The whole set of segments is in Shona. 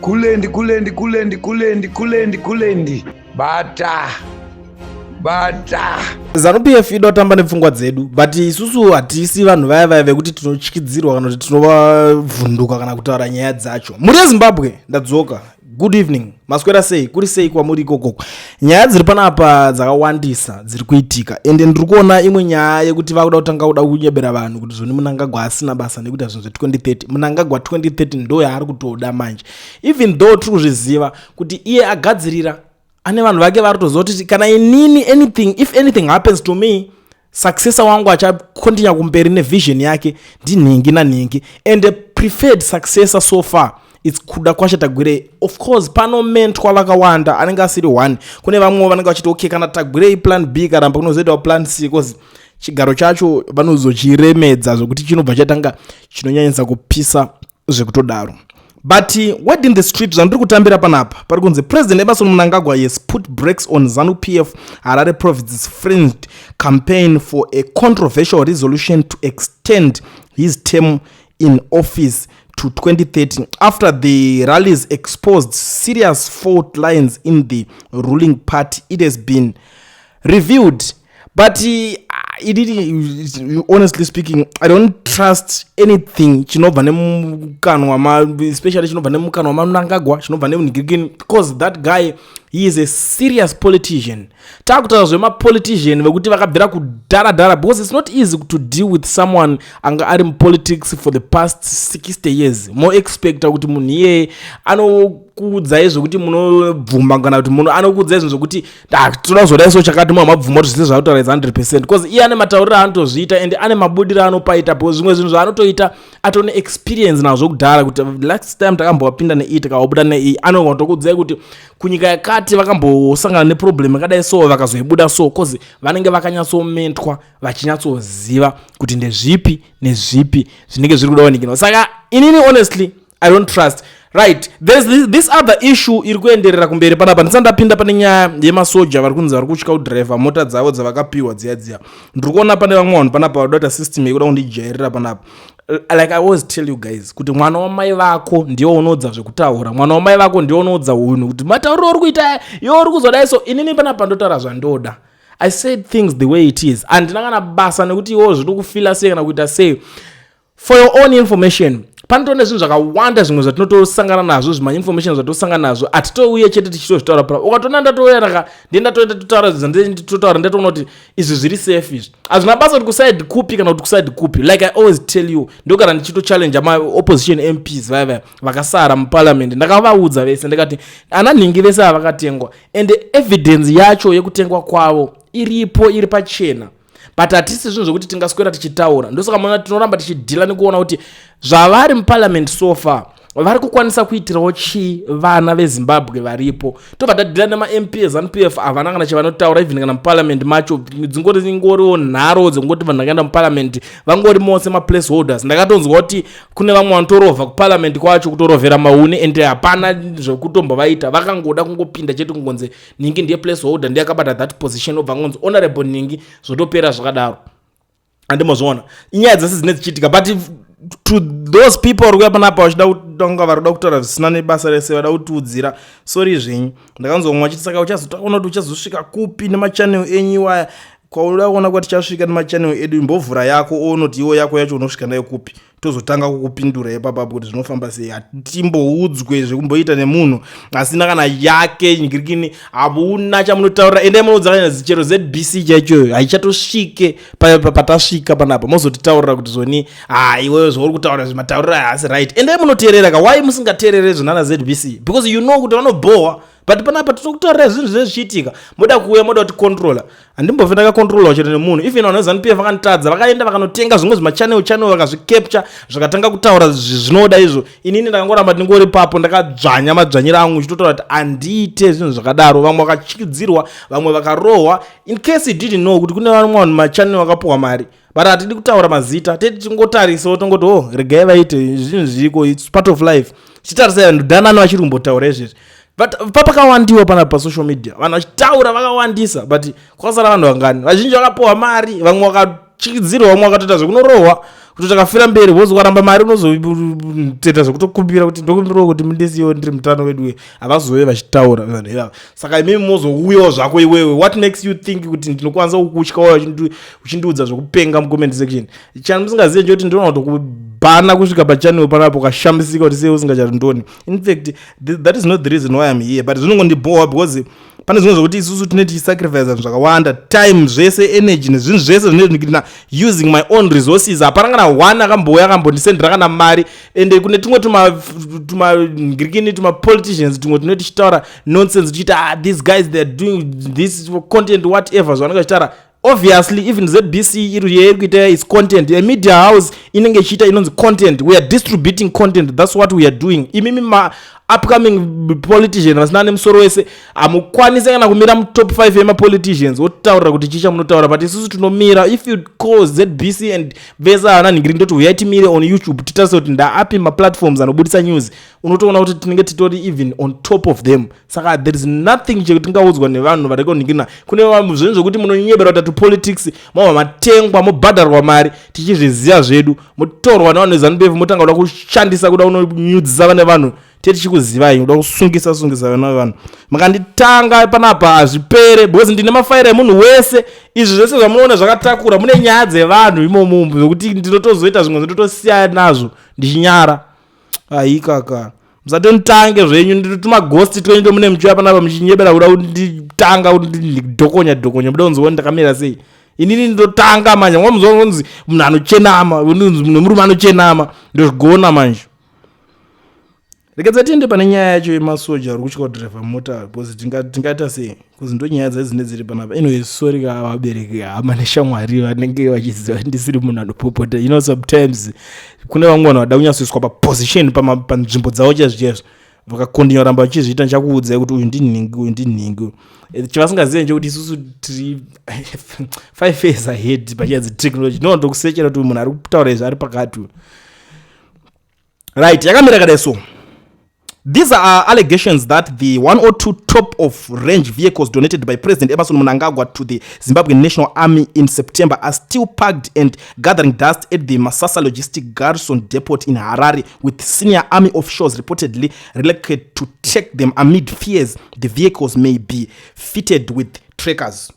Kulendi, kulendi, kulendi, kulendi, kulendi, kulendi. Bata. Bata. ZANU-PF ida kutamba nepfungwa dzedu, but isusu hatisi vanhu vaya vaya vekuti tinotyidzirwa kana kuti tinovavhunduka kana kutaura nyaya dzacho. Mhuri yeZimbabwe, ndadzoka. Good evening, maswera sei? Kuri sei kwamuri ikokoko? Nyaya dziri panapa dzakawandisa dziri kuitika, ende ndiri kuona imwe nyaya yekuti vakuda kutanga kuda kunyebera vanhu kuti zvoni Munangagwa asina basa nekuita zvinhu zve2030. Munangagwa 2030 ndo yaari kutoda manje, even though tiri kuzviziva kuti iye agadzirira, ane vanhu vake vari kutoziva kuti kana inini, anything, if anything happens to me, successor wangu achakontinya kumberi nevision yake ndinhingi nanhingi, and the preferred successor so far, it's Kudakwashe Tagwirei. Of course panomentwa vakawanda, anenge asiri one. Kune vamwewo vanenge vachiti, okay, kana Tagwirei plan B karamba, kunozoitawo plan C, because chigaro chacho vanozochiremedza zvokuti chinobva chatanga chinonyanyisa kupisa zvekutodaro. But word in the street, zvandiri kutambira panapa, pari kunzi President Emmerson Mnangagwa has put brakes on ZANU PF Harare Province's frenzied campaign for a controversial resolution to extend his term in office to 2030 after the rallies exposed serious fault lines in the ruling party. It has been reviewed, but inini, honestly speaking, I don't trust anything chinobva nemukanwa ma, especially chinobva nemukanwa maMnangagwa, chinobva nemunhingirikini, because that guy, he is a serious politician. Taakutaura zvemapolitician vekuti vakabvira kudhara dhara, because it's not easy to deal with someone anga ari mupolitics for the past 60 years. Moexpecta kuti munhu iyeye anokuudzai zvekuti munobvuma, kana kuti munhu anokuudzai zvinhu zvokuti toda kuzodai, so chakati mabvuma kuti zvise zvautaura is 100%, because iye ane matauriro aanotozviita and ane mabudiro anopaita, because zvimwe zvinhu zvaanotoita atone experience nazvo kudhara, kuti last time takambowapinda nei, tikawabuda nei. Anotokuudzai kuti kunyika yakati vakambosangana neproblem yakadai, so vakazoibuda so, cause vanenge vakanyatsomentwa, vachinyatsoziva kuti ndezvipi nezvipi zvinenge zviri kuda wanikirwa. Saka inini, honestly, I don't trust. Right, there's this other issue iri kuenderera kumberi panapa. Ndisati ndapinda pane nyaya yemasoja vari kunzi vari kutya kudhiraivha mota dzavo dzavakapiwa dziya dziya, ndiri kuona pane vamwe vanhu panapa vada kuita system yekuda kundijairira panapa. Like I always tell you guys kuti mwana wamai vako ndiye unoudza zvekutaura, mwana wamai vako ndiye unoudza unhu kuti matauriro uri kuita iwe uri kuzodai. So inini panapa ndotaura zvandoda. I said things the way it is. Handina kana basa nekuti iwo zviri kufila sei kana kuita sei. For your own information, panotone zvinhu zvakawanda zvimwe zvatinotosangana nazvo, zvimainformation zvatosangana nazvo, hatitouye chete tichitozvitaura pa. Ukatoona ndatouya raka ndiye ndatoenda totaura, totaura, ndatoona kuti izvi zviri safe, izvi hazvina basa kuti kuside kupi kana kuti kuside kupi. Like I always tell you, ndogara ndichitochallenge maopposition MPs vaya vaya vakasara muparliament. Ndakavaudza vese, ndikati ana nhingi vese ava vakatengwa, and evidence yacho yekutengwa kwavo iripo, iri pachena, but hatisi zvinhu zvokuti tingaswera tichitaura. Ndosaka mona tinoramba tichidhila nekuona kuti zvavari muparliament so far vari kukwanisa kuitirawo chii vana veZimbabwe varipo. Tobva tadhila nemaMP eZANU PF, havana kana chavanotaura even kana muparliament macho. Dzingori ingoriwo nharo dzekungoti vanhu vakaenda muparliament vangori mose maplace holders. Ndakatonzwa kuti kune vamwe vanotorovha kuparliament kwacho, kutorovhera maune, ende hapana zvekutombovaita. Vakangoda kungopinda chete, kungonzi ningi ndiye place holder, ndiye akabata that position, obva ngonzi Honorable ningi, zvotopera zvakadaro. Handimozviona inyaya dzese dzine dzichiitika. But to those people vari kuuya panapa vachida kutanga vari kuda kutaura zvisina nebasa rese, vada kutiudzira, sorry zvenyu. Ndakanzwa mumwe achiti, saka uchazotaona kuti uchazosvika kupi nemachannel enyu iwaya? Kwauda kuona kwatichasvika nemachannel edu, imbovhura yako uone kuti iwo yako yacho unosvika nayo kupi, tozotanga kukupindura ipapapo kuti zvinofamba sei. Hatimboudzwe zvekumboita nemunhu asina kana yake nyikirikini. Hamuna chamunotaurira. Endai munoudza kana chero ZBC chaichoyo haichatosvike patasvika panapa, mozotitaurira kuti zoni ha, iwewe zvauri kutaura zvimatauriro haasi right. Endai munoteerera ka. Why musingateerere zvinana ZBC? Because you know kuti vanobhohwa, but panapa tinokutaurira zvinhu zvinenge zvichiitika. Moda kuuya moda kuti controller, handimbofi ndakacontrolwa chero nemunhu. Even vanhu veZANU PF vakanditadza, vakaenda vakanotenga zvimwe zvimachannel channel, vakazvicapture, zvakatanga kutaura zvinoda izvo. Inini ndakangoramba ndingori papo, ndakadzvanya madzvanyiro angu, chitotaura kuti handiite zvinhu zvakadaro. Vamwe vakatyidzirwa, vamwe vakarohwa. In case you didn't know kuti kune vamwe vanhu machannel vakapuhwa mari, but hatidi kutaura mazita, teti tingotarisawo, tongoti, oh, regai vaite zvinhu zviriko, it's part of life. Chitarisai vanhu dhanani vachiri kumbotaura izvezvi, but papakawandiwa panapa pasocial media, vanhu vachitaura vakawandisa, but kwasara vanhu vangani? Vazhinji vakapuhwa mari, vamwe. Vakachidzirwa, vamwe vakatoita zvekunorohwa kuti takafira mberi, wozi ukaramba mari unozotoita zvekutokumbira kuti ndokumbirawo kuti mundisiyewo ndiri mutano wedu. Havazove vachitaura vanhu ivava. Saka imimi mozouyawo zvako iwewe, what makes you think kuti ndinokwanisa kukutya uchindiudza zvekupenga mucomment section? Chamusingazive nchekuti ndinoona kutokubhana kusvika pachannel panapo, ukashamisika kuti sei usingachatondoni. In fact, that is not the reason why I'm here, but zvinongondibhowa because pane zvimwe zvokuti isusu tine tichisacrifice zvinhu zvakawanda, time zvese, energy nezvinhu zvese zvinoina, using my own resources. Hapana kana one akambouya akambondisendera kana mari. Ende kune tumwe tumangirikini, tumapoliticians tumwe tinenge tichitaura nonsense, tichiita, "Ah, these guys, they are doing this for content," whatever zvavanenge vachitaura. Obviously, even ZBC iri yeiri kuita is content. A media house inenge ichiita inonzi content. We are distributing content, that's what we are doing. Imimi ma upcoming politician vasina nemusoro wese, hamukwanisi kana kumira mutop 5 yemapoliticians wotaurira kuti chicha munotaura, but isusu tinomira. If you call ZBC and vese havana nhingiri, ndoti huyai timire on YouTube, titarise kuti ndaapi maplatforms anobudisa news. Unotoona kuti tinenge titori even on top of them. Saka there is nothing chekuti tingaudzwa nevanhu vari kunhingirina. Kune vanhu zvinhu zvokuti munonyebera kuti politics, mobva matengwa, mobhadharwa mari, tichizviziva zvedu, motorwa nevanhu veZANU PF, motanga kuda kushandisa, kuda kunonyudzisa vane vanhu. Tete tichikuzivai, kuda kusungisa sungisa vana vevanhu. Makanditanga panapa hazvipere, because ndine mafaira emunhu wese. Izvi zvese zvamunoona zvakatakura, mune nyaya dzevanhu imomo zvokuti ndinotozoita zvimwe zvindotosiyana nazvo ndichinyara. Aikaka, musatonitange zvenyu tumagosti twenyu tomune muchiuya panapa muchinyebera kuda kunditanga, kundidhokonya dhokonya, muda kunziwa ndakamira sei. Inini ndotanga manje mwamuzoonzi munhu anochenama, nemurume anochenama, ndozvigona manje. Rekedza tiende pane nyaya yacho yemasoja ari kutya kudhiraivha mota, because tingaita sei? Because ndo nyaya dzadzinenge dziri panapa. Anyway, sorry ka vabereki, hama neshamwari vanenge vachiziva ndisiri munhu anopopota. Sometimes kune vamwe vanhu vada kunyatsoiswa paposition, panzvimbo dzavo chaizvo chaizvo. Vakakondinya kuramba vachizviita, ndichakuudzai kuti uyu ndinhingi, uyu ndinhingi. Chavasingazive nchekuti isusu tiri 5 years ahead panyaya dzetechnology. Ndinowandokusechera kuti munhu ari kutaura izvi ari pakati. Right, yakamira kadai. So these are allegations that the 102 top of range vehicles donated by President Emmerson Mnangagwa to the Zimbabwe National Army in September are still parked and gathering dust at the Masasa Logistic Garrison Depot in Harare, with senior army officials reportedly relocated to check them amid fears the vehicles may be fitted with trackers.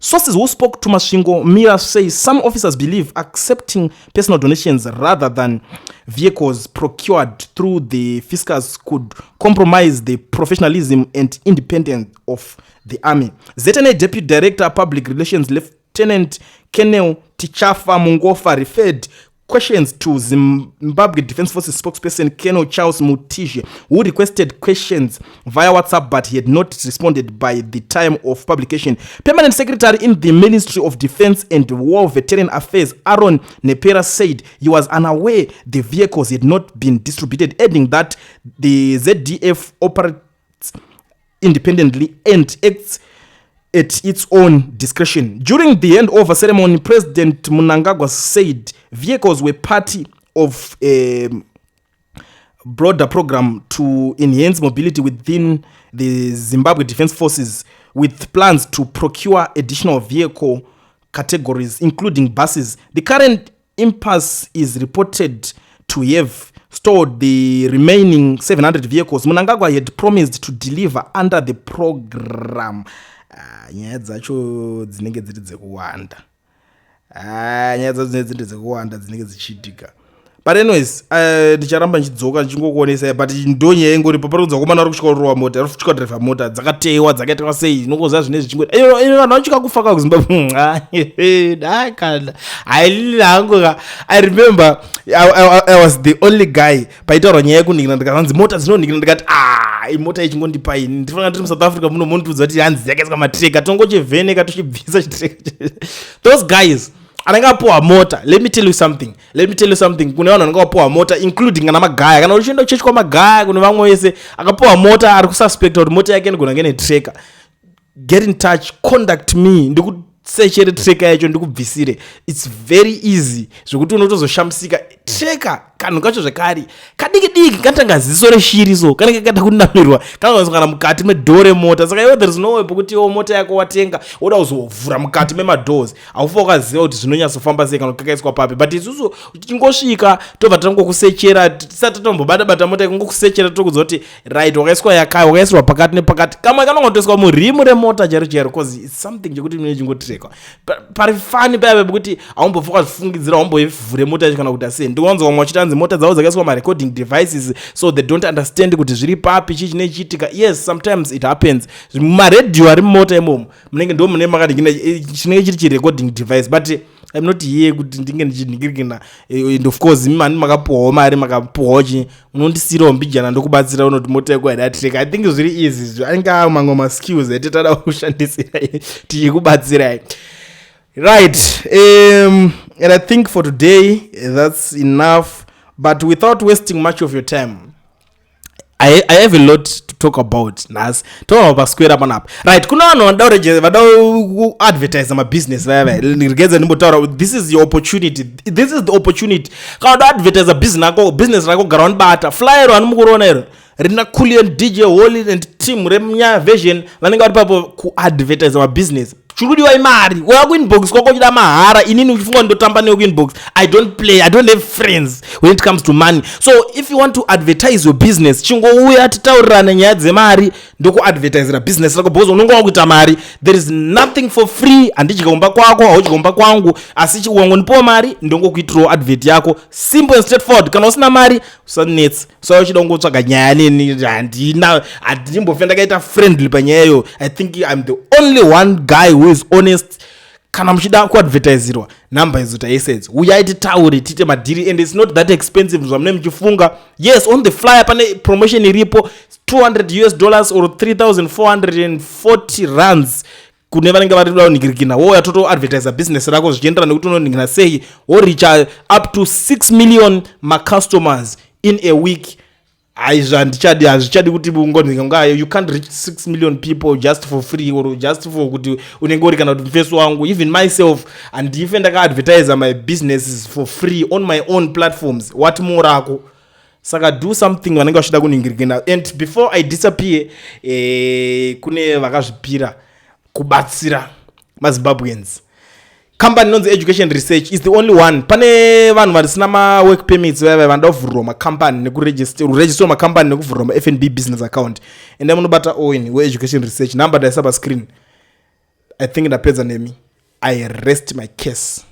Sources who spoke to Masvingo Mirror say some officers believe accepting personal donations rather than vehicles procured through the fiscus could compromise the professionalism and independence of the army. ZNA Deputy Director Public Relations Lieutenant Colonel Tichafa Mungofa referred questions to Zimbabwe Defense Forces spokesperson Colonel Charles Mutizhe, who requested questions via WhatsApp, but he had not responded by the time of publication. Permanent Secretary in the Ministry of Defense and War Veteran Affairs Aaron Nepera said he was unaware the vehicles had not been distributed, adding that the ZDF operates independently and acts at its own discretion. During the handover ceremony, President Mnangagwa said vehicles were part of a broader program to enhance mobility within the Zimbabwe Defense Forces, with plans to procure additional vehicle categories, including buses. The current impasse is reported to have stored the remaining 700 vehicles Mnangagwa had promised to deliver under the program. Ah, nyaya dzacho dzinenge dziri dzekuwanda. Ah, nyaya dzacho dzinenge dziri dzekuwanda dzinenge dzichiitika. But anyways, ndicharamba ndichidzoka ndichingokuonesai, but ndo nyaya ingoripo. Pari kunzi vakomana vari kusvika kurova mota, vari kusvika kudhiraivha mota dzakateyiwa, dzakaitwa sei, inongoziva zvine zvichingoita. Vanhu vachisvika kufa ka kuZimbabwe da kana hailili hangu ka. I remember I was the only guy paitaurwa nyaya yekunhikina, ndikaanzi mota dzinonhikina, ndikati, "Ah, imota ichingondipa ini, ndinofanira ndiri muSouth Africa muno, mondiudza kuti hanzi yakaiswa matracker, tongochivheneka tochibvisa chitracker." Those guys anenge apuwa mota, let me tell you something, let me tell you something. Kune vanhu vanenge vapuwa mota, including kana Magaya, kana uchienda kuchechi kwaMagaya, kune vamwe vese akapuwa mota ari kususpecta kuti mota yake inogona kunge netracker, get in touch, contact me, ndikusechere tracker yacho, ndikubvisire. It's very easy zvekuti unotozoshamisika tracker. Kanhu kacho zvekare kadiki diki, kanotanga ziso reshiri, so kanenge kada kunamirwa, kanokwanisa kana mukati medoor remota. Saka iwe, there is no way pokuti iwo mota yako watenga, woda kuzovhura mukati memadoors, haufa wakaziva kuti zvinonyatsofamba sei kana kakaiswa papi. But isusu tingosvika, tobva tangokusechera, tisati tatombobata bata mota, ikungokusechera, tokudza kuti right, wakaiswa yakai, wakaisirwa pakati nepakati. Kamwe kanongotoiswa murimu remota chero chero, 'cause it's something chekuti mune chingotirekwa pari fani paya pekuti haumbofa ukazvifungidzira, haumboivhure mota yacho kana kuti asei. Ndikuwanza vamwe vachiti anzi mota dzavo dzakaiswa marecording devices, so they don't understand kuti zviri papi, chii chine chiitika. Yes, sometimes it happens. Maredhiyo ari mumota imomo munenge ndo mune makadikina chinenge chiri chirecording device, but I'm not here kuti ndinge ndichinhingirikina. And of course imi mani makapuhwawo mari, makapuhwawo chi, unondisiyirawo mbijana, ndokubatsira unoti mota yako haidatireka. I think zviri easy, anenge a mamwe maskills atitada kushandisira tichikubatsirai. Right, and I think for today that's enough. But without wasting much of your time, I have a lot to talk about nhasi. Toona pasquare panapa. Right, kuna vanhu vanoda vada kuadvertisa mabusiness vaya vaya, regedza ndimbotaura. This is your opportunity, this is the opportunity. Kana uda advertisa business rako, business rako, gara wanibata. Flyer wani mukuriona iro rina Culian DJ Holy and team remunyaya version, vanenge vari papo kuadvertisa mabusiness. Chiri imari. Uya kuinbox kwako uchida mahara, inini uchifunga ndotamba newe kuinbox? I don't play, I don't have friends when it comes to money. So if you want to advertise your business, chingouya titaurirane nyaya dzemari, ndokuadvertisera business rako, because unonge wakuita mari. There is nothing for free. Handidyi kumba kwako, haudyi kumba kwangu, asi wangonipiwa mari, ndongokuitirawo advert yako. Simple and straightforward. Kana usina mari, usanetsa, usauya uchida kungotsvaga nyaya neni. Handina, handimbofe ndakaita friendly panyaya iyoyo. I think I'm the only one guy who is honest. Kana muchida kuadvertisirwa, nhamba idzo taisa idzi, uyai titaure, tiite madhiri. And it's not that expensive zvamune muchifunga. Yes, on the flyer pane promotion iripo, US$200 or 3440 rands kune vanenge vari kuda kunhingirikina. Wouya totoadvertisa business rako zvichienderana nekuti unonhingirina sei, woreacha up to 6 million macustomers in a week. Haizvo, handichadi, hazvichadi kuti ungonhika nga you can't reach 6 million people just for free or just for kuti unenge uri kana kuti mufesi wangu. Even myself, handife ndakaadvertisa my businesses for free on my own platforms, what more rako? Saka do something, vanenge vachida kunhingirikina. And before I disappear, kune vakazvipira kubatsira maZimbabweans, company inonzi Education Research is the only one. Pane vanhu vasina mawork permits vaya vaya vanoda kuvhurirwa macompany, nekuregisterwa macompany, nekuvhurirwa maFNB business account, ende munobata Owen weEducation Research. Nhamba ndaisa pascreen. I think ndapedza nemi. I rest my case.